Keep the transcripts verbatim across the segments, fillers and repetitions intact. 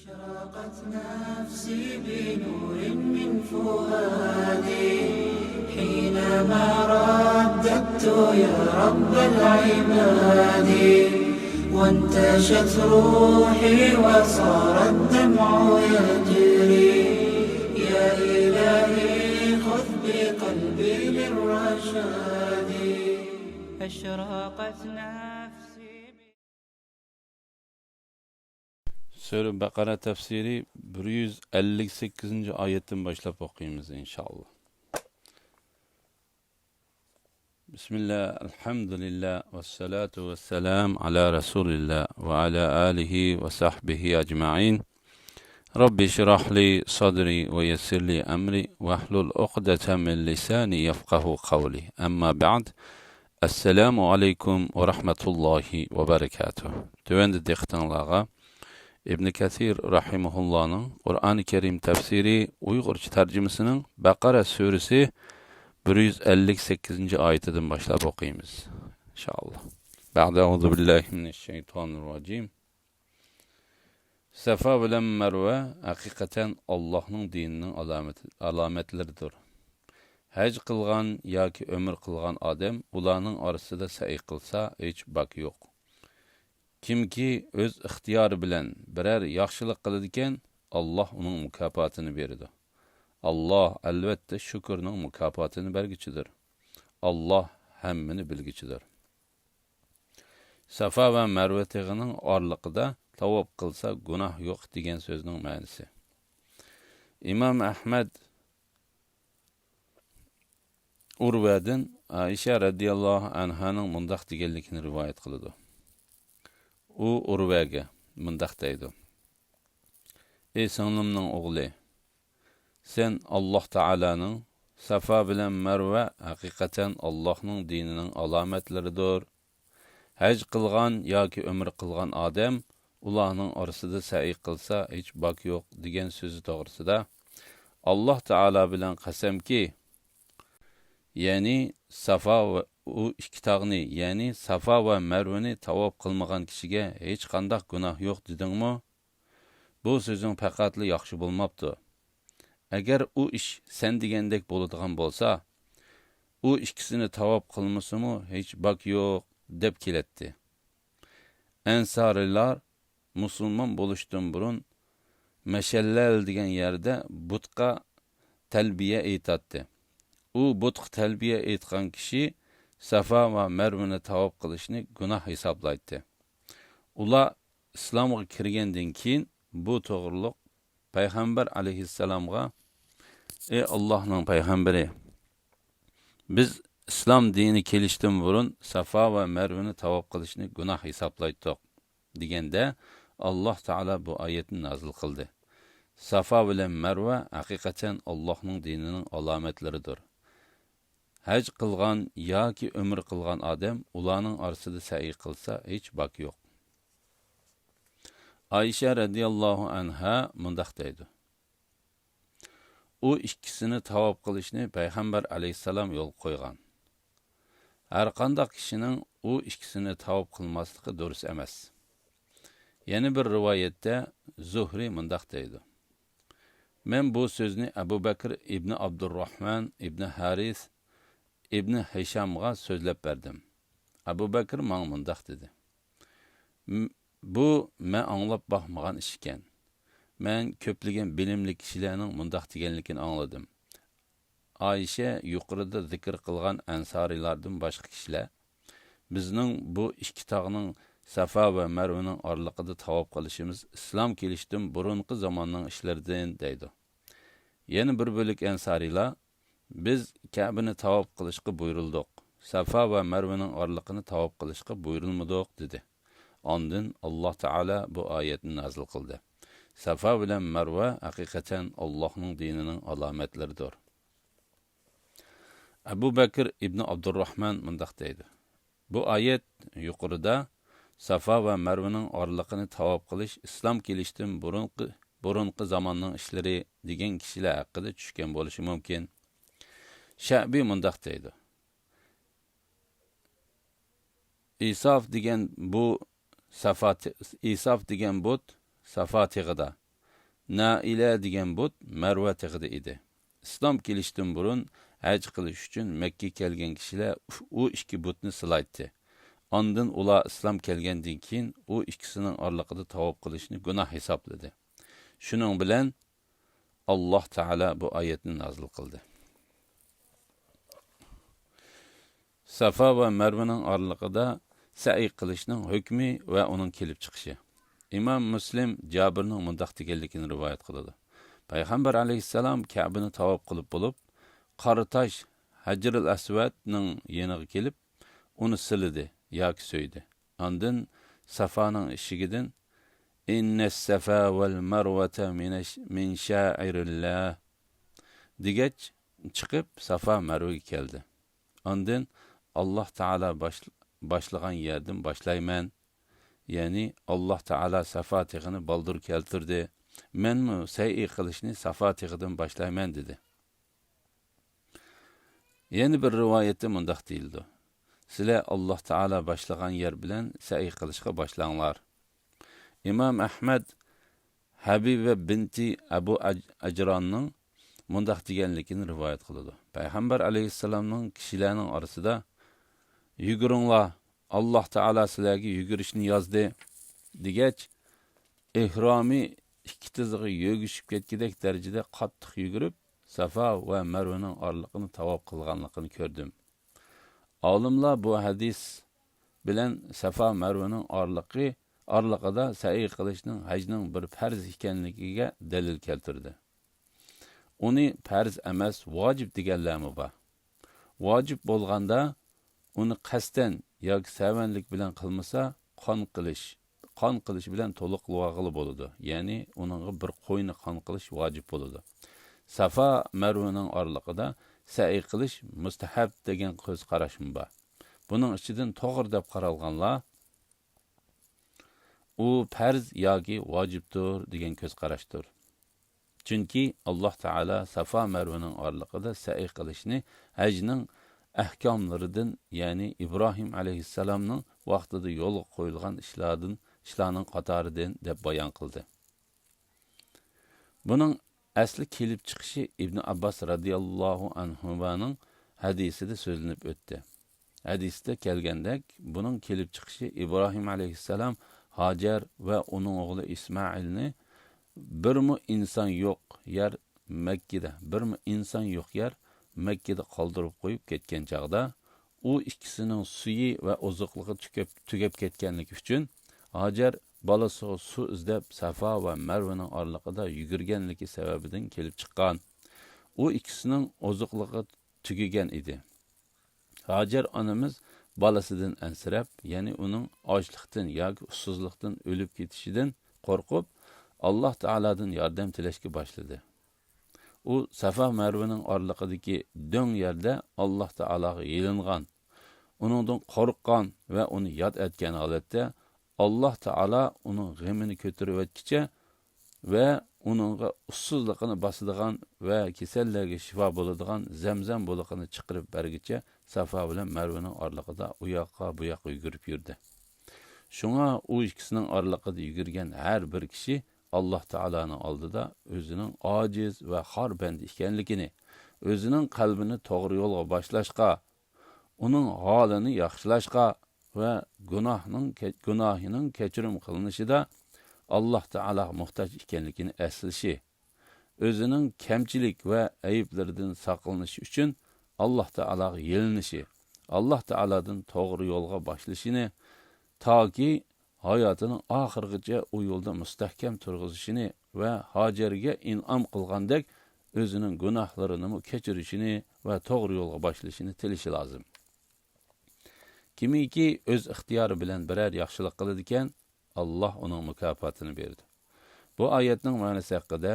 أشرقت نفسي بنور من فؤادي حينما رددت يا رب العباد، وانتشت روحي وصار الدمع يجري. يا إلهي خذ بقلبي للرشاد. أشرقت نفسي. سۈرە بەقەرە تەپسىرى بىر يۈز ئەللىك سەككىزىنچى ئايەتتىن باشلاپ ئوقۇيمىز، ئىنشائاللا. بىسمىللا، ئەلھەمدۇلىللا، ۋەسسالاتۇ ۋەسسالامۇ ئالا رەسۇلىللا ۋە ئالا ئالىھى ۋە سەھبىھى ئەجمەئىن. رەببى ئىشرەھ لى سەدرى ۋە يەسسىر لى ئەمرى ۋەھلۇل ئۇقدەتەم مىن لىسانى يەفقەھۇ قەۋلى. ئەمما بەئد. ئەسسالامۇ ئەلەيكۇم ۋە رەھمەتۇللاھى ۋە بەرەكاتۇھ. تۆۋەندە دىققىتىڭلارغا ئىبن كەسىر رەھىمەھۇللانىڭ قۇرئانى كەرىم تەپسىرى ئۇيغۇرچە تەرجىمىسىنىڭ بەقەرە سۈرىسى بىر يۈز ئەللىك سەككىزىنچى ئايىتىدىن باشلاپ ئوقۇيمىز، ئىنشائاللا. بەئدە، ئەئۇزۇ بىللاھى مىنەششەيتانىررەجىم. سەفا بىلەن مەرۋە ھەقىقەتەن ئاللاھنىڭ دىنىنىڭ ئالامەت-، ئالامەتلىرىدۇر. ھەج قىلغان ياكى ئۆمرە قىلغان ئادەم ئۇلارنىڭ ئارىسىدا سەئي قىلسا، ھېچ باك يوق. كىمكى ئۆز ئىختىيارى بىلەن بىرەر ياخشىلىق قىلىدىكەن، ئاللاھ ئۇنىڭ مۇكاپاتىنى بېرىدۇ. ئاللاھ، ئەلۋەتتە، شۈكۈرنىڭ مۇكاپاتىنى بەرگۈچىدۇر. ئاللاھ ھەممىنى بىلگۈچىدۇر. سافا ۋە مەرۋە تېغىنىڭ ئارىلىقىدا تاۋاپ قىلسا گۇناھ يوق دېگەن سۆزنىڭ مەنىسى. ئىمام ئەھمەد ئۇرۋەدىن ئائىشە رەزىياللاھۇ ئەنھانىڭ مۇنداق دېگەنلىكىنى رىۋايەت قىلىدۇ. ئۇ ئۇرۋەگە مۇنداق دەيدۇ: ئى سىڭلىمنىڭ ئوغلى! سەن ئاللاھ تائالانىڭ، سافا بىلەن مەرۋە ھەقىقەتەن ئاللاھنىڭ دىنىنىڭ ئالامەتلىرىدۇر. ھەج قىلغان ياكى ئۆمرە قىلغان ئادەم ئۇلارنىڭ ئارىسىدا سەئي قىلسا ھېچ باك يوق دېگەن سۆزى توغرىسىدا ئاللاھ تائالا بىلەن قەسەمكى، يەنى سافا ۋە، ئۇ ئىككى تاغنى، يەنى سافا ۋە مەرۋىنى تاۋاپ قىلمىغان كىشىگە ھېچقانداق گۇناھ يوق دېدىڭمۇ؟ بۇ سۆزۈڭ پەقەتلا ياخشى بولماپتۇ. ئەگەر ئۇ ئىش سەن دېگەندەك بولىدىغان بولسا، ئۇ ئىككىسىنى تاۋاپ قىلمىسىمۇ ھېچ باك يوق، دەپ كېلەتتى. ئەنسارىيلار مۇسۇلمان بولۇشتىن بۇرۇن مەشەللەل دېگەن يەردە بۇتقا تەلبىيە ئېيتاتتى. ئۇ بۇتقا تەلبىيە ئېيتقان كىشى سافا ۋە مەرۋىنى تاۋاپ قىلىشنى گۇناھ ھېسابلايتتى. ئۇلار ئىسلامغا كىرگەندىن كېيىن بۇ توغرۇلۇق پەيغەمبەر ئەلەيھىسسالامغا: ئى ئاللاھنىڭ پەيغەمبىرى، بىز ئىسلام دىنى كېلىشتىن بۇرۇن سافا ۋە مەرۋىنى تاۋاپ قىلىشنى گۇناھ ھېسابلايتتۇق، دېگەندە، ئاللاھ تائالا بۇ ئايەتنى نازىل قىلدى: سافا بىلەن مەرۋە ھەقىقەتەن ئاللاھنىڭ دىنىنىڭ ئالامەتلىرىدۇر. ھەج قىلغان ياكى ئۆمرە قىلغان ئادەم ئۇلارنىڭ ئارىسىدا سەئي قىلسا، ھېچ باك يوق. ئائىشە رەزىياللاھۇ ئەنھا مۇنداق دەيدۇ: ئۇ ئىككىسىنى تاۋاپ قىلىشنى پەيغەمبەر ئەلەيھىسسالام يولغا قويغان. ھەرقانداق كىشىنىڭ ئۇ ئىككىسىنى تاۋاپ قىلماسلىقى دۇرۇس ئەمەس. يەنە بىر رىۋايەتتە زۇھرى مۇنداق دەيدۇ: مەن بۇ سۆزنى ئەبۇ بەكرى ئىبنى ئابدۇرراھمان ئىبنى ھارىس ئىبنى ھىشامغا سۆزلەپ بەردىم. ئەبۇ بەكرى ماڭا مۇنداق دېدى: م-، بۇ مەن ئاڭلاپ باقمىغان ئىش ئىكەن. مەن كۆپلىگەن بىلىملىك كىشىلەرنىڭ مۇنداق دېگەنلىكىنى ئاڭلىدىم. ئائىشە يۇقىرىدا زىكىر قىلغان ئەنسارىيلاردىن باشقا كىشىلەر، بىزنىڭ بۇ ئىككى تاغنىڭ سافا ۋە مەرۋىنىڭ ئارىلىقىدا تاۋاپ قىلىشىمىز ئىسلام كېلىشتىن بۇرۇنقى زاماننىڭ ئىشلىرىدىن، دەيدۇ. يەنە بىر بۆلەك ئەنسارىيلار، بىز كەبىنى تاۋاپ قىلىشقا بۇيرۇلدۇق، سافا ۋە مەرۋىنىڭ ئارىلىقىنى تاۋاپ قىلىشقا بۇيرۇلمىدۇق، دېدى. ئاندىن ئاللاھ تائالا بۇ ئايەتنى نازىل قىلدى: سافا بىلەن مەرۋە ھەقىقەتەن ئاللاھنىڭ دىنىنىڭ ئالامەتلىرىدۇر. ئەبۇ بەكىر ئىبنى ئابدۇرراھمان مۇنداق دەيدۇ: بۇ ئايەت يۇقىرىدا سافا ۋە مەرۋىنىڭ ئارىلىقىنى تاۋاپ قىلىش ئىسلام كېلىشتىن بۇرۇنقى، بۇرۇنقى زاماننىڭ ئىشلىرى دېگەن كىشىلەر ھەققىدە چۈشكەن بولۇشى مۇمكىن. شەئبى مۇنداق دەيدۇ: ئىساف دېگەن بۇ سافا تې-، ئىساف دېگەن بۇت سافا تېغىدا، نائىلە دېگەن بۇت مەرۋە تېغىدا ئىدى. ئىسلام كېلىشتىن بۇرۇن ھەج قىلىش ئۈچۈن مەككىگە كەلگەن كىشىلەر ئۇ ئىككى بۇتنى سىلايتتى. ئاندىن ئۇلار ئىسلام كەلگەندىن كېيىن ئۇ ئىككىسىنىڭ ئارىلىقىدا تاۋاپ قىلىشنى گۇناھ ھېسابلىدى. شۇنىڭ بىلەن ئاللاھ تائالا بۇ ئايەتنى نازىل قىلدى. سافا ۋە مەرۋىنىڭ ئارىلىقىدا سەئي قىلىشنىڭ ھۆكمى ۋە ئۇنىڭ كېلىپ چىقىشى. ئىمام مۇسلىم جابىرنىڭ مۇنداق دېگەنلىكىنى رىۋايەت قىلىدۇ: پەيغەمبەر ئەلەيھىسسالام كەبىنى تاۋاپ قىلىپ بولۇپ، قارا تاش ھەجرىل ئەسۋەدنىڭ يېنىغا كېلىپ، ئۇنى سىلىدى ياكى سۆيدى. ئاندىن سافانىڭ ئىشىكىدىن، «ئىننەس سەفا ۋەل مەرۋەتە مىنەش-، مىن شائىرىللا» دېگەچ، چىقىپ سافا مەرۋىگە كەلدى. ئاندىن، «ئاللاھ تائالا باش-، باشلىغان يەردىن باشلايمەن، يەنى ئاللاھ تائالا سافا تېغىنى بالدۇر كەلتۈردى، مەنمۇ سەئى قىلىشنى سافا تېغىدىن باشلايمەن» دېدى. يەنە بىر رىۋايەتتە مۇنداق دېيىلىدۇ: «سىلەر ئاللاھ تائالا باشلىغان يەر بىلەن سەئي قىلىشقا باشلاڭلار.» ئىمام ئەھمەد ھەبىبە بىنتى ئەبۇ ئەج-، ئەجراننىڭ مۇنداق دېگەنلىكىنى رىۋايەت قىلىدۇ: پەيغەمبەر ئەلەيھىسسالامنىڭ كىشىلەرنىڭ ئارىسىدا، «يۈگۈرۈڭلار، ئاللاھ تائالا سىلەرگە يۈگۈرۈشنى يازدى» دېگەچ، ئېھرامى ئىككى تىزىغا يۆگىشىپ كەتكۈدەك دەرىجىدە قاتتىق يۈگۈرۈپ، سافا ۋە مەرۋىنىڭ ئارىلىقىنى تاۋاپ قىلغانلىقىنى كۆردۈم. ئالىملار بۇ ھەدىس بىلەن سافا مەرۋىنىڭ ئارىلىقى، ئارىلىقىدا سەئى قىلىشنىڭ ھەجنىڭ بىر پەرز ئىكەنلىكىگە دەلىل كەلتۈردى. ئۇنى پەرز ئەمەس، ۋاجىپ دېگەنلەرمۇ بار. ۋاجىپ بولغاندا، ئۇنى قەستەن ياكى سەۋەنلىك بىلەن قىلمىسا، قان قىلىش، قان قىلىش بىلەن تولۇقلىۋالغىلى بولىدۇ. يەنى ئۇنىڭغا بىر قوينى قان قىلىش ۋاجىپ بولىدۇ. سافا مەرۋىنىڭ ئارىلىقىدا سەئي قىلىش مۇستەھەب دېگەن كۆز قاراشمۇ بار. بۇنىڭ ئىچىدىن توغرا دەپ قارالغانلار، ئۇ پەرز ياكى ۋاجىپتۇر دېگەن كۆز قاراشتۇر. چۈنكى ئاللاھ تائالا سافا مەرۋىنىڭ ئارىلىقىدا سەئي قىلىشنى ھەجنىڭ ئەھكاملىرىدىن، يەنى ئىبراھىم ئەلەيھىسسالامنىڭ ۋاقتىدا يولغا قويۇلغان ئىشلاردىن، ئىشلارنىڭ قاتارىدىن دەپ بايان قىلدى. بۇنىڭ ئەسلى كېلىپ چىقىشى ئىبنى ئابباس رەزىياللاھۇ ئەنھۇمانىڭ ھەدىسىدە سۆزلىنىپ ئۆتتى. ھەدىستە كەلگەندەك، بۇنىڭ كېلىپ چىقىشى ئىبراھىم ئەلەيھىسسالام ھاجەر ۋە ئۇنىڭ ئوغلى ئىسمائىلنى بىرمۇ ئىنسان يوق يەر مەككىدە، بىرمۇ ئىنسان يوق يەر مەككىدە قالدۇرۇپ قويۇپ كەتكەن چاغدا، ئۇ ئىككىسىنىڭ سۈيى ۋە ئوزۇقلۇقى تۈگەپ، تۈگەپ كەتكەنلىكى ئۈچۈن، ھاجەر بالىسىغا سۇ ئىزدەپ، سافا ۋە مەرۋىنىڭ ئارىلىقىدا يۈگۈرگەنلىكى سەۋەبىدىن كېلىپ چىققان. ئۇ ئىككىسىنىڭ ئوزۇقلۇقى تۈگىگەن ئىدى. ھاجەر ئانىمىز بالىسىدىن ئەنسىرەپ، يەنى ئۇنىڭ ئاچلىقتىن ياكى ئۇسسۇزلۇقتىن ئۆلۈپ كېتىشىدىن قورقۇپ، ئاللاھ تائالادىن ياردەم تىلەشكە باشلىدى. ئۇ سافا مەرۋىنىڭ ئارىلىقىدىكى دۆڭ يەردە ئاللاھ تائالاغا يېلىنغان، ئۇنىڭدىن قورققان ۋە ئۇنى ياد ئەتكەن ھالەتتە، ئاللاھ تائالا ئۇنىڭ غېمىنى كۆتۈرۈۋەتكۈچە ۋە ئۇنىڭغا ئۇسسۇزلۇقىنى باسىدىغان ۋە كېسەللەرگە شىپا بولىدىغان زەمزەم بۇلىقىنى چىقىرىپ بەرگۈچە سافا بىلەن مەرۋىنىڭ ئارىلىقىدا ئۇ ياققا، بۇ ياققا يۈگۈرۈپ يۈردى. شۇڭا ئۇ ئىككىسىنىڭ ئارىلىقىدا يۈگۈرگەن ھەر بىر كىشى ئاللاھ تائالانىڭ ئالدىدا ئۆزىنىڭ ئاجىز ۋە خار بەندە ئىكەنلىكىنى، ئۆزىنىڭ قەلبىنى توغرا يولغا باشلاشقا، ئۇنىڭ ھالىنى ياخشىلاشقا ۋە گۇناھنىڭ كە-، گۇناھىنىڭ كەچۈرۈم قىلىنىشىدا ئاللاھ تائالاغا موھتاج ئىكەنلىكىنى ئەسلىشى، ئۆزىنىڭ كەمچىلىك ۋە ئەيىبلىرىدىن ساقلىنىش ئۈچۈن ئاللاھ تائالاغا يېلىنىشى، ئاللاھ تائالادىن توغرا يولغا باشلىشىنى، تاكى ھاياتىنىڭ ئاخىرىغىچە ئۇ يولدا مۇستەھكەم تۇرغۇزۇشىنى ۋە ھاجەرگە ئىنئام قىلغاندەك ئۆزىنىڭ گۇناھلىرىنىمۇ كەچۈرۈشىنى ۋە توغرا يولغا باشلىشىنى تىلىشى لازىم. كىمكى ئۆز ئىختىيارى بىلەن بىرەر ياخشىلىق قىلىدىكەن، ئاللاھ ئۇنىڭ مۇكاپاتىنى بېرىدۇ. بۇ ئايەتنىڭ مەنىسى ھەققىدە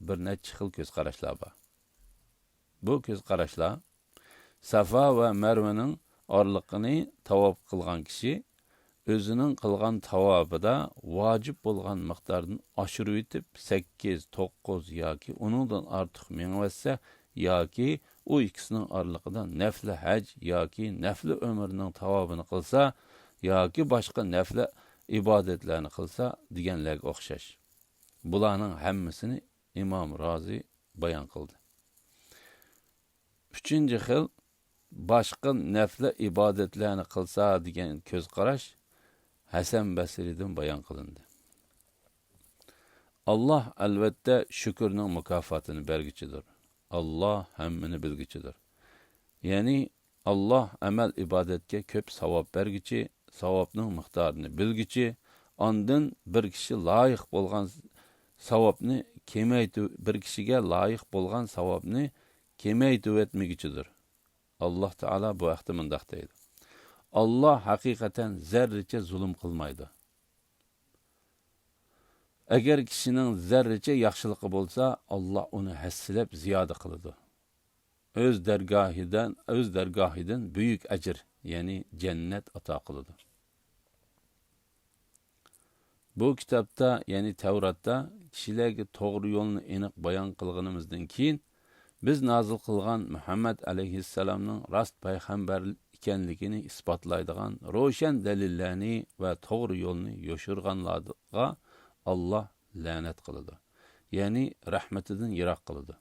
بىر نەچچە خىل كۆز قاراشلار بار. بۇ كۆز قاراشلار، سافا ۋە مەرۋىنىڭ ئارىلىقىنى تاۋاپ قىلغان كىشى ئۆزىنىڭ قىلغان تاۋاپىدا ۋاجىپ بولغان مىقداردىن ئاشۇرۇۋېتىپ، سەككىز، توققۇز ياكى ئۇنىڭدىن ئارتۇق مېڭىۋەتسە، ياكى ئۇ ئىككىسىنىڭ ئارىلىقىدا نەفلى ھەج ياكى نەفلى ئۆمرىنىڭ تاۋاپىنى قىلسا، ياكى باشقا نەفلى ئىبادەتلەرنى قىلسا دېگەنلەرگە ئوخشاش. بۇلارنىڭ ھەممىسىنى ئىمام رازى بايان قىلدى. ئۈچىنچى خىل، باشقا نەپلى ئىبادەتلەرنى قىلسا دېگەن كۆز قاراش ھەسەن بەسرىدىن بايان قىلىندى. ئاللاھ، ئەلۋەتتە، شۈكۈرنىڭ مۇكاپاتىنى بەرگۈچىدۇر. ئاللاھ ھەممىنى بىلگۈچىدۇر. يەنى، ئاللاھ ئەمەل ئىبادەتكە كۆپ ساۋاب بەرگۈچى، ساۋابنىڭ مىقدارىنى بىلگۈچى، ئاندىن بىر كىشى لايىق بولغان ساۋابنى كېمەيتىۋ-، بىر كىشىگە لايىق بولغان ساۋابنى كېمەيتىۋەتمىگۈچىدۇر. ئاللاھ تائالا بۇ ھەقتە مۇنداق دەيدۇ: ئاللاھ ھەقىقەتەن زەررىچە زۇلۇم قىلمايدۇ. ئەگەر كىشىنىڭ زەررىچە ياخشىلىقى بولسا، ئاللاھ ئۇنى ھەسسىلەپ زىيادە قىلىدۇ. ئۆز دەرگاھىدىن، ئۆز دەرگاھىدىن بۈيۈك ئەجىر، يەنى جەننەت ئاتا قىلىدۇ. بۇ كىتابتا، يەنى تەۋراتتا، كىشىلەرگە توغرا يولنى ئېنىق بايان قىلغىنىمىزدىن كېيىن، بىز نازىل قىلغان مۇھەممەد ئەلەيھىسسالامنىڭ راست پەيغەمبەر ئىكەنلىكىنى ئىسپاتلايدىغان روشەن دەلىللەرنى ۋە توغرا يولنى يوشۇرغانلارغا ئاللاھ لەنەت قىلىدۇ، يەنى رەھمىتىدىن يىراق قىلىدۇ.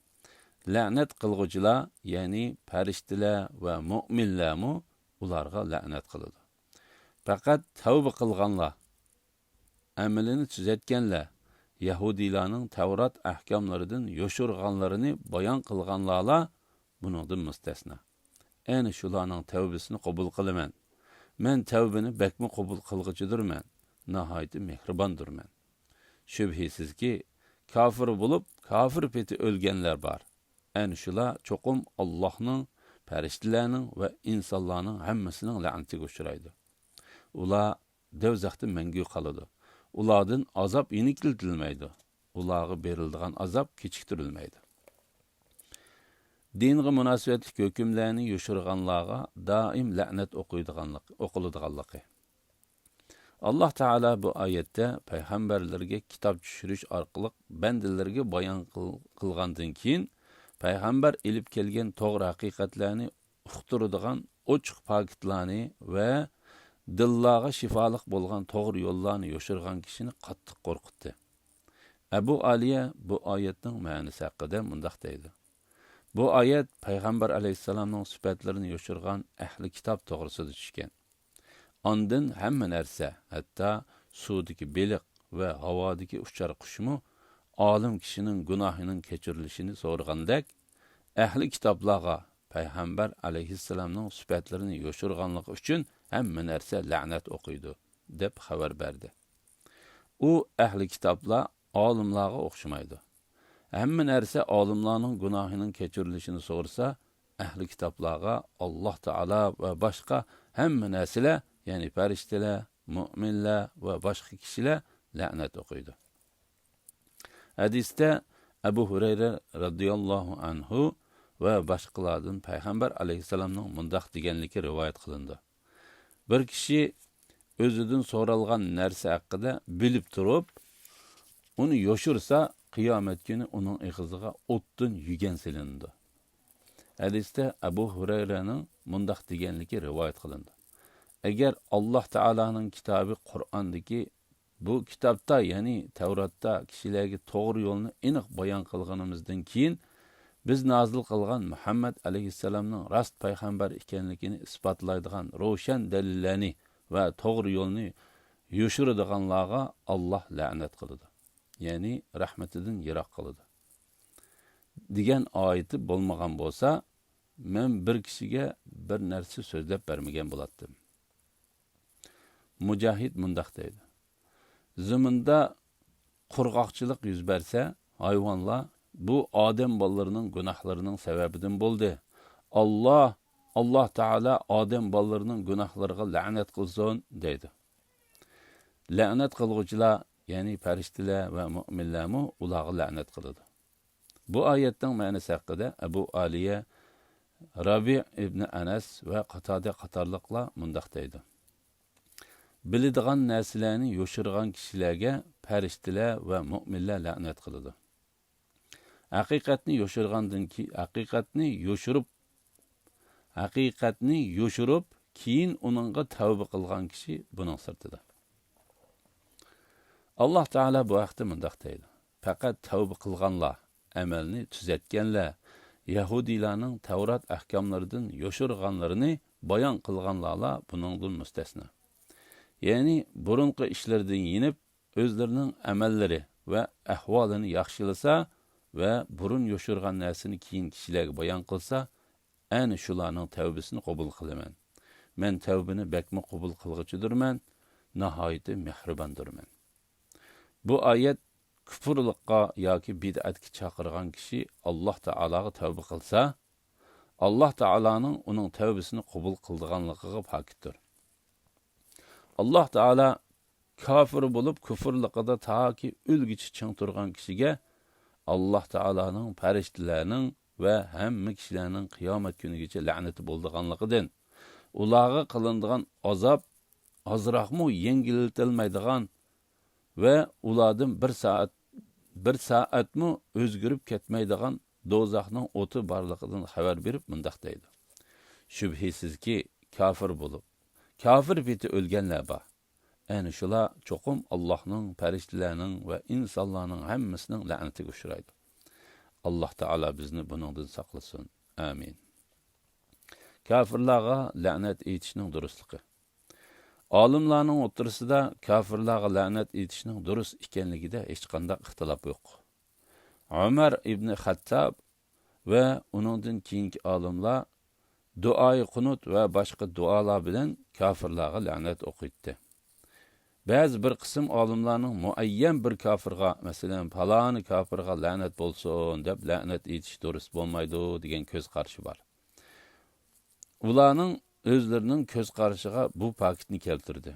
لەنەت قىلغۇچىلار، يەنى پەرىشتىلەر ۋە مۆمىنلەرمۇ ئۇلارغا لەنەت قىلىدۇ. پەقەت تەۋبە قىلغانلار، ئەمىلىنى تۈزەتكەنلەر، يەھۇدىيلارنىڭ تەۋرات ئەھكاملىرىدىن يوشۇرغانلىرىنى بايان قىلغانلارلا بۇنىڭدىن مۇستەسنا. ئەنە شۇلارنىڭ تەۋبىسىنى قوبۇل قىلىمەن. مەن تەۋبىنى بەكمۇ قوبۇل قىلغۇچىدۇرمەن، ناھايىتى مېھرىباندۇرمەن. شۈبھىسىزكى، كاپىر بولۇپ، كاپىر پېتى ئۆلگەنلەر بار. ئەنە شۇلار چوقۇم ئاللاھنىڭ، پەرىشتىلەرنىڭ ۋە ئىنسانلارنىڭ ھەممىسىنىڭ لەنىتىگە ئۇچرايدۇ. ئۇلار دوزاختا مەڭگۈ قالىدۇ. ئۇلاردىن ئازاب يېنىكلىتىلمەيدۇ. ئۇلارغا بېرىلىدىغان ئازاب كېچىكتۈرۈلمەيدۇ. دىنغا مۇناسىۋەتلىك ھۆكۈملەرنى يوشۇرغانلارغا دائىم لەنەت ئوقۇيدىغانلىق-، ئوقۇلىدىغانلىقى. ئاللاھ تائالا بۇ ئايەتتە پەيغەمبەرلەرگە كىتاب چۈشۈرۈش ئارقىلىق بەندىلەرگە بايان قىل-، قىلغاندىن كېيىن، پەيغەمبەر ئېلىپ كەلگەن توغرا ھەقىقەتلەرنى ئۇقتۇرىدىغان ئوچۇق پاكىتلارنى ۋە دىللارغا شىپالىق بولغان توغرا يوللارنى يوشۇرغان كىشىنى قاتتىق قورقۇتتى. ئەبۇ ئالىيە بۇ ئايەتنىڭ مەنىسى ھەققىدە مۇنداق دەيدۇ: بۇ ئايەت پەيغەمبەر ئەلەيھىسسالامنىڭ سۈپەتلىرىنى يوشۇرغان ئەھلى كىتاب توغرىسىدا چۈشكەن. ئاندىن ھەممە نەرسە، ھەتتا سۇدىكى بېلىق ۋە ھاۋادىكى ئۇچار قۇشمۇ ئالىم كىشىنىڭ گۇناھىنىڭ كەچۈرۈلۈشىنى سورىغاندەك، ئەھلى كىتابلارغا پەيغەمبەر ئەلەيھىسسالامنىڭ سۈپەتلىرىنى يوشۇرغانلىقى ئۈچۈن ھەممە نەرسە لەنەت ئوقۇيدۇ، دەپ خەۋەر بەردى. ئۇ ئەھلى كىتابلار ئالىملارغا ئوخشىمايدۇ. ھەممە نەرسە ئالىملارنىڭ گۇناھىنىڭ كەچۈرۈلۈشىنى سورىسا، ئەھلى كىتابلارغا ئاللاھ تائالا ۋە باشقا ھەممە نەرسىلەر، يەنى پەرىشتىلەر، مۆمىنلەر ۋە باشقا كىشىلەر لەنەت ئوقۇيدۇ. ھەدىستە ئەبۇ ھۇرەيرە رەزىياللاھۇ ئەنھۇ ۋە باشقىلاردىن پەيغەمبەر ئەلەيھىسسالامنىڭ مۇنداق دېگەنلىكى رىۋايەت قىلىنىدۇ: بىر كىشى ئۆزىدىن سورالغان نەرسە ھەققىدە بىلىپ تۇرۇپ، ئۇنى يوشۇرسا، قىيامەت كۈنى ئۇنىڭ ئېغىزىغا ئوتتىن يۈگەن سېلىنىدۇ. ھەدىستە ئەبۇ ھۇرەيرەنىڭ مۇنداق دېگەنلىكى رىۋايەت قىلىنىدۇ: ئەگەر ئاللاھ تائالانىڭ كىتابى قۇرئاندىكى، بۇ كىتابتا، يەنى تەۋراتتا كىشىلەرگە توغرا يولنى ئېنىق بايان قىلغىنىمىزدىن كېيىن، بىز نازىل قىلغان مۇھەممەد ئەلەيھىسسالامنىڭ راست پەيغەمبەر ئىكەنلىكىنى ئىسپاتلايدىغان روشەن دەلىللەرنى ۋە توغرا يولنى يوشۇرىدىغانلارغا ئاللاھ لەنەت قىلىدۇ، يەنى رەھمىتىدىن يىراق قىلىدۇ، دېگەن ئايىتى بولمىغان بولسا، مەن بىر كىشىگە بىر نەرسە سۆزلەپ بەرمىگەن بولاتتىم. مۇجاھىد مۇنداق دەيدۇ: زېمىندا قۇرغاقچىلىق يۈز بەرسە، ھايۋانلار: «بۇ ئادەم بالىلىرىنىڭ گۇناھلىرىنىڭ سەۋەبىدىن بولدى. ئاللاھ، ئاللاھ تائالا ئادەم بالىلىرىنىڭ گۇناھلىرىغا لەنەت قىلسۇن» دەيدۇ. لەنەت قىلغۇچىلار، يەنى پەرىشتىلەر ۋە مۆمىنلەرمۇ ئۇلارغا لەنەت قىلىدۇ. بۇ ئايەتنىڭ مەنىسى ھەققىدە ئەبۇ ئالىيە، رابىئ ئىبنى ئەنەس ۋە قاتادە قاتارلىقلار مۇنداق دەيدۇ: بىلىدىغان نەرسىلەرنى يوشۇرغان كىشىلەرگە پەرىشتىلەر ۋە مۆمىنلەر لەنەت قىلىدۇ. ھەقىقەتنى يوشۇرغاندىن كېيىن، ھەقىقەتنى يوشۇرۇپ، ھەقىقەتنى يوشۇرۇپ، كېيىن ئۇنىڭغا تەۋبە قىلغان كىشى بۇنىڭ سىرتىدا. ئاللاھ تائالا بۇ ھەقتە مۇنداق دەيدۇ: پەقەت تەۋبە قىلغانلار، ئەمەلنى تۈزەتكەنلەر، يەھۇدىيلارنىڭ تەۋرات ئەھكاملىرىدىن يوشۇرغانلىرىنى بايان قىلغانلارلا بۇنىڭدىن مۇستەسنا. يەنى بۇرۇنقى ئىشلىرىدىن يېنىپ، ئۆزلىرىنىڭ ئەمەللىرى ۋە ئەھۋالىنى ياخشىلىسا ۋە بۇرۇن يوشۇرغان نەرسىنى كېيىن كىشىلەرگە بايان قىلسا، ئەنە شۇلارنىڭ تەۋبىسىنى قوبۇل قىلىمەن. مەن تەۋبىنى بەكمۇ قوبۇل قىلغۇچىدۇرمەن، ناھايىتى مېھرىباندۇرمەن. بۇ ئايەت كۇپۇرلۇققا ياكى بىدئەتكە چاقىرغان كىشى ئاللاھ تائالاغا تەۋبە قىلسا، ئاللاھ تائالانىڭ ئۇنىڭ تەۋبىسىنى قوبۇل قىلىدىغانلىقىغا پاكىتتۇر. ئاللاھ تائالا كاپىر بولۇپ، كۇفرلۇقىدا تاكى ئۆلگۈچە چىڭ تۇرغان كىشىگە ئاللاھ تائالانىڭ، پەرىشتىلەرنىڭ ۋە ھەممە كىشىلەرنىڭ قىيامەت كۈنىگىچە لەنىتى بولىدىغانلىقىدىن، ئۇلارغا قىلىنىدىغان ئازاب ئازراقمۇ يەڭگىللىتىلمەيدىغان ۋە ئۇلاردىن بىر سائەت، بىر سائەتمۇ ئۆزگىرىپ كەتمەيدىغان دوزاخنىڭ ئوتى بارلىقىدىن خەۋەر بېرىپ مۇنداق دەيدۇ: شۈبھىسىزكى، كاپىر بولۇپ، كاپىر پېتى ئۆلگەنلەر بار. ئەنە شۇلار چوقۇم ئاللاھنىڭ، پەرىشتىلەرنىڭ ۋە ئىنسانلارنىڭ ھەممىسىنىڭ لەنىتىگە ئۇچرايدۇ. ئاللاھ تائالا بىزنى بۇنىڭدىن ساقلىسۇن. ئامىن. كاپىرلارغا لەنەت ئېيتىشنىڭ دۇرۇسلۇقى. ئالىملارنىڭ ئوتتۇرىسىدا كاپىرلارغا لەنەت ئېيتىشنىڭ دۇرۇس ئىكەنلىكىدە ھېچقانداق ئىختىلاپ يوق. ئۆمەر ئىبنى خەتتاب ۋە ئۇنىڭدىن كېيىنكى ئالىملار دۇئائى قۇنۇت ۋە باشقا دۇئالار بىلەن كاپىرلارغا لەنەت ئوقۇيتتى. بەزى بىر قىسىم ئالىملارنىڭ مۇئەييەن بىر كاپىرغا، مەسىلەن، پالانى كاپىرغا لەنەت بولسۇن دەپ لەنەت ئېيتىش دۇرۇس بولمايدۇ دېگەن كۆز قارىشى بار. ئۇلارنىڭ ئۆزلىرىنىڭ كۆز قارىشىغا بۇ پاكىتنى كەلتۈردى.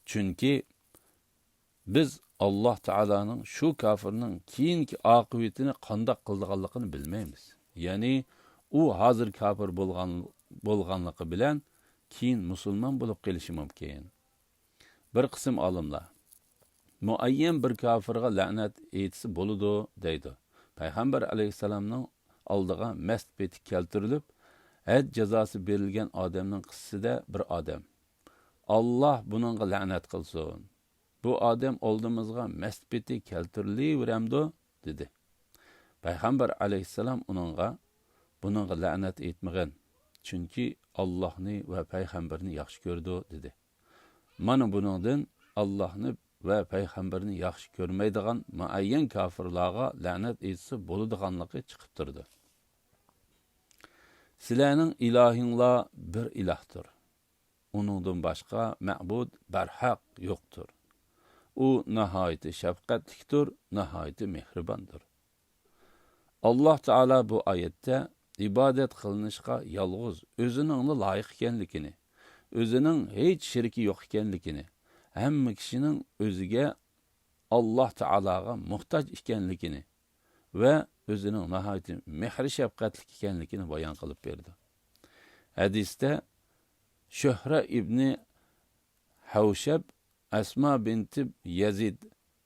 چۈنكى بىز ئاللاھ تائالانىڭ شۇ كاپىرنىڭ كېيىنكى ئاقىۋىتىنى قانداق قىلىدىغانلىقىنى بىلمەيمىز. يەنى ئۇ ھازىر كاپىر بولغان، بولغانلىقى بىلەن كېيىن مۇسۇلمان بولۇپ قېلىشى مۇمكىن. بىر قىسىم ئالىملار مۇئەييەن بىر كاپىرغا لەنەت ئېيتسا بولىدۇ دەيدۇ. پەيغەمبەر ئەلەيھىسسالامنىڭ ئالدىغا مەست پېتى كەلتۈرۈلۈپ، ھەد جازاسى بېرىلگەن ئادەمنىڭ قىسسىسىدە بىر ئادەم، ئاللاھ بۇنىڭغا لەنەت قىلسۇن، بۇ ئادەم ئالدىمىزغا مەست پېتى كەلتۈرۈلۈۋېرەمدۇ؟ دېدى. پەيغەمبەر ئەلەيھىسسالام ئۇنىڭغا، بۇنىڭغا لەنەت ئېيتمىغىن، چۈنكى ئاللاھنى ۋە پەيغەمبىرىنى ياخشى كۆرىدۇ، دېدى. مانا بۇنىڭدىن ئاللاھنى ۋە پەيغەمبىرىنى ياخشى كۆرمەيدىغان مۇئەييەن كاپىرلارغا لەنەت ئېيتسا بولىدىغانلىقى چىقىپ تۇرىدۇ. سىلەرنىڭ ئىلاھىڭلار بىر ئىلاھتۇر. ئۇنىڭدىن باشقا مەبۇد بەرھەق يوقتۇر. ئۇ ناھايىتى شەپقەتلىكتۇر، ناھايىتى مېھرىباندۇر. ئاللاھ تائالا بۇ ئايەتتە ئىبادەت قىلىنىشقا يالغۇز ئۆزىنىڭلا لايىق ئىكەنلىكىنى، ئۆزىنىڭ ھېچ شېرىكى يوق ئىكەنلىكىنى، ھەممە كىشىنىڭ ئۆزىگە، ئاللاھ تائالاغا موھتاج ئىكەنلىكىنى ۋە ئۆزىنىڭ ناھايىتى مېھرى شەپقەتلىك ئىكەنلىكىنى بايان قىلىپ بېرىدۇ. ھەدىستە شۆھرە ئىبنى ھەۋشەب ئەسما بىنتى يەزىد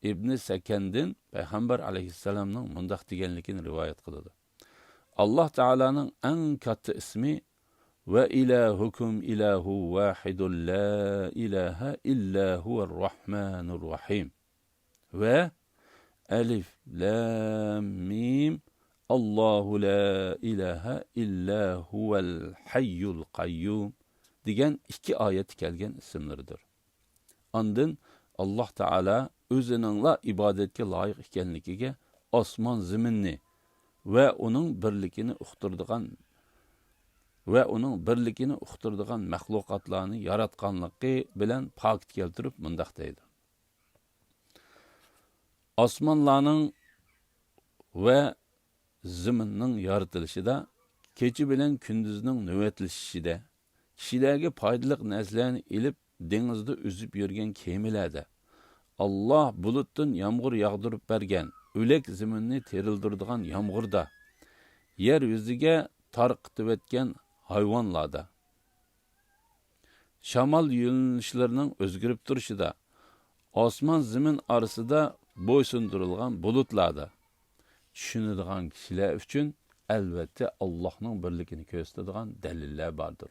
ئىبنى سەكەندىن پەيغەمبەر ئەلەيھىسسالامنىڭ مۇنداق دېگەنلىكىنى رىۋايەت قىلىدۇ. ئاللاھ تائالانىڭ ئەڭ كاتتا ئىسمى «ۋە ئىلاھۇكۇم ئىلاھۇ ۋاھىدۇن لا ئىلاھە ئىللا ھۇۋەر راھمانۇر راھىم» ۋە «ئەلىف لام مىم، ئاللاھۇ لا ئىلاھە ئىللا ھۇۋەل ھەييۇل قەييۇم» دېگەن ئىككى ئايەتتە كەلگەن ئىسىملىرىدۇر. ئاندىن ئاللاھ تائالا ئۆزىنىڭلا ئىبادەتكە لايىق ئىكەنلىكىگە، ئاسمان زېمىننى ۋە ئۇنىڭ بىرلىكىنى ئۇقتۇرىدىغان، ۋە ئۇنىڭ بىرلىكىنى ئۇقتۇرىدىغان مەخلۇقاتلارنى ياراتقانلىقى بىلەن پاكىت كەلتۈرۈپ مۇنداق دەيدۇ: ئاسمانلارنىڭ ۋە زېمىننىڭ يارىتىلىشىدا، كېچە بىلەن كۈندۈزنىڭ نۆۋەتلىشىشىدە، كىشىلەرگە پايدىلىق نەرسىلەرنى ئېلىپ دېڭىزدا ئۈزۈپ يۈرگەن كېمىلەردە، ئاللاھ بۇلۇتتىن يامغۇر ياغدۇرۇپ بەرگەن، ئۆلەك زېمىننى تىرىلدۈرىدىغان يامغۇردا، يەر يۈزىگە تارقىتىۋەتكەن ھايۋانلاردا، شامال يۆنىلىشلىرىنىڭ ئۆزگىرىپ تۇرۇشىدا، ئاسمان زېمىن ئارىسىدا بويسۇندۇرۇلغان بۇلۇتلاردا، چۈشىنىدىغان كىشىلەر ئۈچۈن ئەلۋەتتە ئاللاھنىڭ بىرلىكىنى كۆرسىتىدىغان دەلىللەر باردۇر.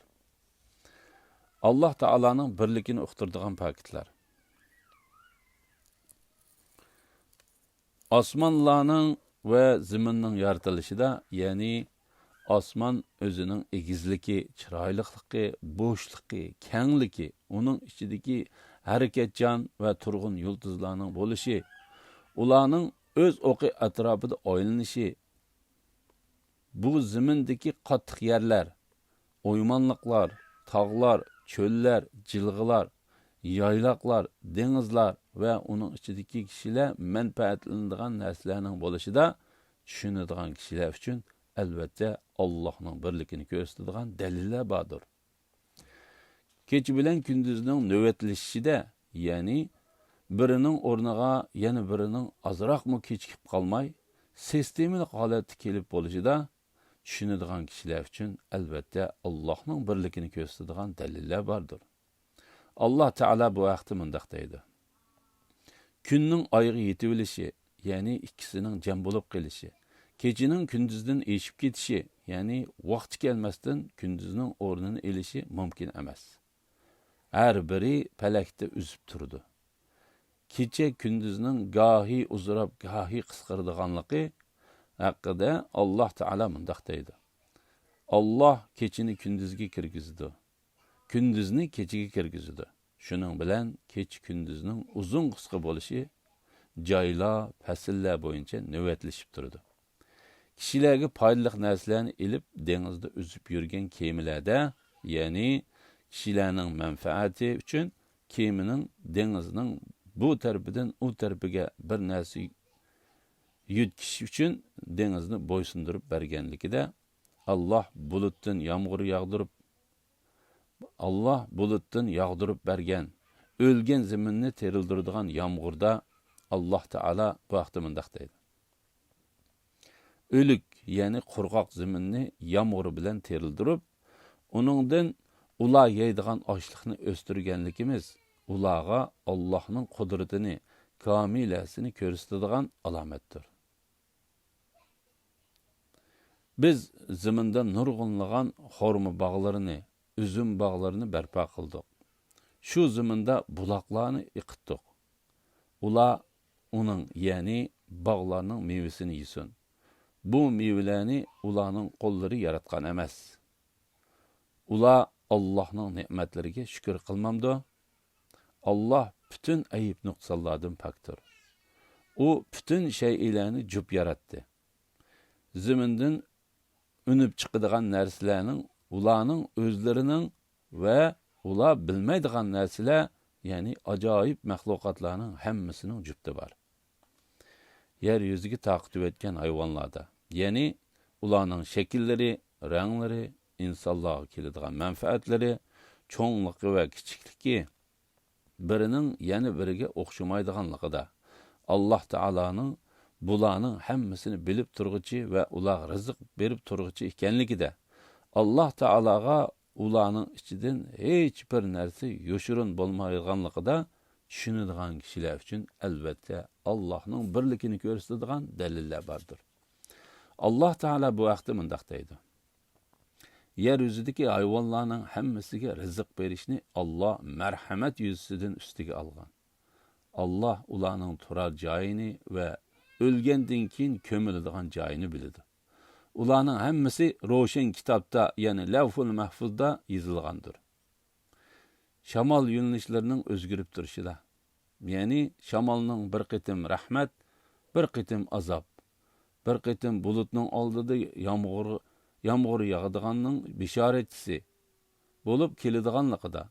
ئاللاھ تائالانىڭ بىرلىكىنى ئۇقتۇرىدىغان پاكىتلار. ئاسمانلارنىڭ ۋە زېمىننىڭ يارىتىلىشىدا، يەنى ئاسمان ئۆزىنىڭ ئېگىزلىكى، چىرايلىقلىقى، بوشلۇقى، كەڭلىكى، ئۇنىڭ ئىچىدىكى ھەرىكەتچان ۋە تۇرغۇن يۇلتۇزلارنىڭ بولۇشى، ئۇلارنىڭ ئۆز ئوقى ئەتراپىدا ئايلىنىشى، بۇ زېمىندىكى قاتتىق يەرلەر، ئويمانلىقلار، تاغلار، چۆللەر، جىلغىلار، يايلاقلار، دېڭىزلار ۋە ئۇنىڭ ئىچىدىكى كىشىلەر مەنپەئەتلىنىدىغان نەرسىلەرنىڭ بولۇشىدا چۈشىنىدىغان كىشىلەر ئۈچۈن، ئەلۋەتتە، ئاللاھنىڭ بىرلىكىنى كۆرسىتىدىغان دەلىللەر باردۇر. كېچە بىلەن كۈندۈزنىڭ نۆۋەتلىشىشىدە، يەنى بىرىنىڭ ئورنىغا يەنە بىرىنىڭ ئازراقمۇ كېچىكىپ قالماي، سىستېمىلىق ھالەتتە كېلىپ بولۇشىدا، چۈشىنىدىغان كىشىلەر ئۈچۈن، ئەلۋەتتە، ئاللاھنىڭ بىرلىكىنى كۆرسىتىدىغان دەلىللەر باردۇر. ئاللاھ تائالا بۇ ھەقتە مۇنداق دەيدۇ: كۈننىڭ ئايغا يېتىۋېلىشى، يەنى ئىككىسىنىڭ جەم بولۇپ قېلىشى، كېچىنىڭ كۈندۈزدىن ئېشىپ كېتىشى، يەنى ۋاقتى كەلمەستىن كۈندۈزنىڭ ئورنىنى ئېلىشى مۇمكىن ئەمەس. ھەر بىرى پەلەكتە ئۈزۈپ تۇرىدۇ. كېچە كۈندۈزنىڭ گاھى ئۇزىراپ، گاھى قىسقىرىدىغانلىقى ھەققىدە ئاللاھ تائالا مۇنداق دەيدۇ: ئاللاھ كېچىنى كۈندۈزگە كىرگۈزىدۇ، كۈندۈزنى كېچىگە كىرگۈزىدۇ. شۇنىڭ بىلەن كېچە كۈندۈزنىڭ ئۇزۇن قىسقا بولۇشى جايلار، پەسىللەر بويىچە نۆۋەتلىشىپ تۇرىدۇ. كىشىلەرگە پايدىلىق نەرسىلەرنى ئېلىپ دېڭىزدا ئۈزۈپ يۈرگەن كېمىلەردە، يەنى كىشىلەرنىڭ مەنپەئەتى ئۈچۈن كېمىنىڭ دېڭىزنىڭ بۇ تەرىپىدىن ئۇ تەرىپىگە بىر نەرسە يۆتكىشى ئۈچۈن دېڭىزنى بويسۇندۇرۇپ بەرگەنلىكىدە، ئاللاھ بۇلۇتتىن يامغۇر ياغدۇرۇپ، ئاللاھ بۇلۇتتىن ياغدۇرۇپ بەرگەن، ئۆلگەن زېمىننى تىرىلدۈرىدىغان يامغۇردا ئاللاھ تائالا بۇ ھەقتە مۇنداق دەيدۇ: ئۆلۈك، يەنى قۇرغاق زېمىننى يامغۇر بىلەن تىرىلدۈرۈپ، ئۇنىڭدىن ئۇلار يەيدىغان ئاشلىقنى ئۆستۈرگەنلىكىمىز ئۇلارغا ئاللاھنىڭ قۇدرىتىنى، كامىلەسىنى كۆرسىتىدىغان ئالامەتتۇر. بىز زېمىندا نۇرغۇنلىغان خورما باغلىرىنى، ئۈزۈم باغلىرىنى بەرپا قىلدۇق. شۇ زېمىندا بۇلاقلارنى ئېقىتتۇق. ئۇلار ئۇنىڭ، يەنى باغلارنىڭ مېۋىسىنى يېسۇن. بۇ مېۋىلەرنى ئۇلارنىڭ قوللىرى ياراتقان ئەمەس. ئۇلار ئاللاھنىڭ نېمەتلىرىگە شۈكۈر قىلمامدۇ؟ ئاللاھ پۈتۈن ئەيىب-نۇقسانلاردىن پاكتۇر. ئۇ پۈتۈن شەيئىلەرنى جۈپ ياراتتى. زېمىندىن ئۈنۈپ چىقىدىغان نەرسىلەرنىڭ، ئۇلارنىڭ ئۆزلىرىنىڭ ۋە ئۇلار بىلمەيدىغان نەرسىلەر، يەنى ئاجايىپ مەخلۇقاتلارنىڭ ھەممىسىنىڭ جۈپتى بار. يەر يۈزىگە تارقىتىۋەتكەن ھايۋانلاردا، يەنى ئۇلارنىڭ شەكىللىرى، رەڭلىرى، ئىنسانلارغا كېلىدىغان مەنپەئەتلىرى، چوڭلۇقى ۋە كىچىكلىكى بىرىنىڭ يەنە بىرىگە ئوخشىمايدىغانلىقىدا، ئاللاھ تائالانىڭ بۇلارنىڭ ھەممىسىنى بىلىپ تۇرغۇچى ۋە ئۇلارغا رىزىق بېرىپ تۇرغۇچى ئىكەنلىكىدە، ئاللاھ تائالاغا ئۇلارنىڭ ئىچىدىن ھېچ بىر نەرسە يوشۇرۇن بولمايدىغانلىقىدا، چۈشىنىدىغان كىشىلەر ئۈچۈن، ئەلۋەتتە، ئاللاھنىڭ بىرلىكىنى كۆرسىتىدىغان دەلىللەر باردۇر. ئاللاھ تائالا بۇ ھەقتە مۇنداق دەيدۇ: يەر يۈزىدىكى ھايۋانلارنىڭ ھەممىسىگە رىزىق بېرىشنى ئاللاھ مەرھەمەت يۈزىسىدىن ئۈستىگە ئالغان. ئاللاھ ئۇلارنىڭ تۇرار جايىنى ۋە ئۆلگەندىن كېيىن كۆمۈلىدىغان جايىنى بىلىدۇ. ئۇلارنىڭ ھەممىسى روشەن كىتابتا، يەنى لەۋھۇل مەھفۇزدا يېزىلغاندۇر. شامال يۆنىلىشلىرىنىڭ ئۆزگىرىپ تۇرۇشىدا، يەنى شامالنىڭ بىر قېتىم رەھمەت، بىر قېتىم ئازاب، بىر قېتىم بۇلۇتنىڭ ئالدىدا يامغۇر، يامغۇر ياغىدىغاننىڭ بېشارەتچىسى بولۇپ كېلىدىغانلىقىدا،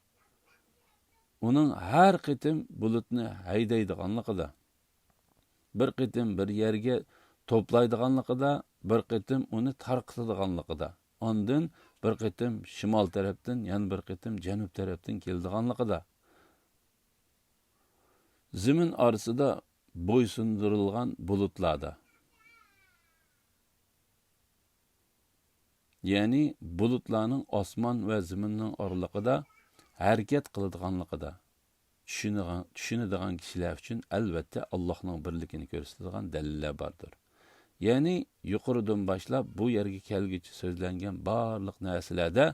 ئۇنىڭ ھەر قېتىم بۇلۇتنى ھەيدەيدىغانلىقىدا، بىر قېتىم بىر يەرگە توپلايدىغانلىقىدا، بىر قېتىم ئۇنى تارقىتىدىغانلىقىدا، ئاندىن بىر قېتىم شىمال تەرەپتىن، يەنە بىر قېتىم جەنۇب تەرەپتىن كېلىدىغانلىقىدا، زېمىن ئارىسىدا بويسۇندۇرۇلغان بۇلۇتلاردا، يەنى بۇلۇتلارنىڭ ئاسمان ۋە زېمىننىڭ ئارىلىقىدا ھەرىكەت قىلىدىغانلىقىدا، چۈشىنىدىغان، چۈشىنىدىغان كىشىلەر ئۈچۈن، ئەلۋەتتە، ئاللاھنىڭ بىرلىكىنى كۆرسىتىدىغان دەلىللەر باردۇر. يەنى يۇقىرىدىن باشلاپ بۇ يەرگە كەلگۈچە سۆزلەنگەن بارلىق نەرسىلەردە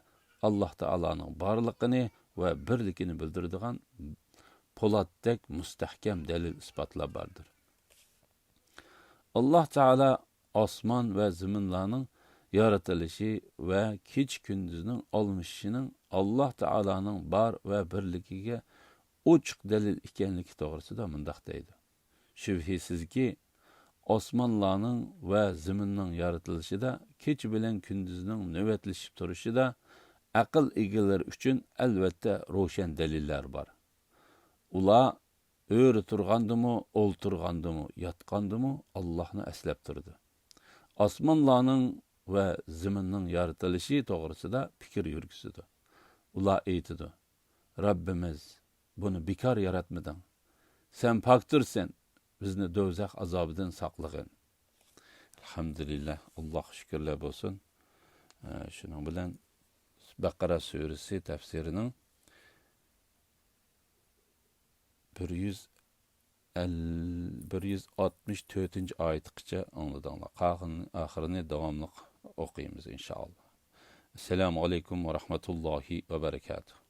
ئاللاھ تائالانىڭ بارلىقىنى ۋە بىرلىكىنى بىلدۈرىدىغان پولاتتەك مۇستەھكەم دەلىل-ئىسپاتلار باردۇر. ئاللاھ تائالا ئاسمان ۋە زېمىنلارنىڭ يارىتىلىشى ۋە كېچە-كۈندۈزنىڭ ئالمىشىشىنىڭ ئاللاھ تائالانىڭ بار ۋە بىرلىكىگە ئوچۇق دەلىل ئىكەنلىكى توغرىسىدا مۇنداق دەيدۇ: شۈبھىسىزكى، ئاسمانلارنىڭ ۋە زېمىننىڭ يارىتىلىشىدا، كېچە بىلەن كۈندۈزنىڭ نۆۋەتلىشىپ تۇرۇشىدا ئەقىل ئىگىلىرى ئۈچۈن ئەلۋەتتە روشەن دەلىللەر بار. ئۇلار ئۆرە تۇرغاندىمۇ، ئولتۇرغاندىمۇ، ياتقاندىمۇ ئاللاھنى ئەسلەپ تۇرىدۇ. ئاسمانلارنىڭ ۋە زېمىننىڭ يارىتىلىشى توغرىسىدا پىكىر يۈرگۈزىدۇ. ئۇلار ئېيتىدۇ: رەببىمىز، بۇنى بىكار ياراتمىدىڭ. سەن پاكتۇرسەن، بىزنى دوزاخ ئازابىدىن ساقلىغىن. ئەلھەمدۇلىللاھ، ئاللاھقا شۈكۈرلەر بولسۇن. ئە، شۇنىڭ بىلەن بەقەرە سۈرىسى تەپسىرىنىڭ بىر يۈز ئەللىك، بىر يۈز ئاتمىش تۆتىنچى ئايىتىغىچە ئاڭلىدىڭلار. قالغىنى، ئاخىرىنى داۋاملىق ئوقۇيمىز، ئىنشائاللا. ئەسسالامۇ ئەلەيكۇم ۋە رەھمەتۇللاھى ۋە بەرەكاتۇھ.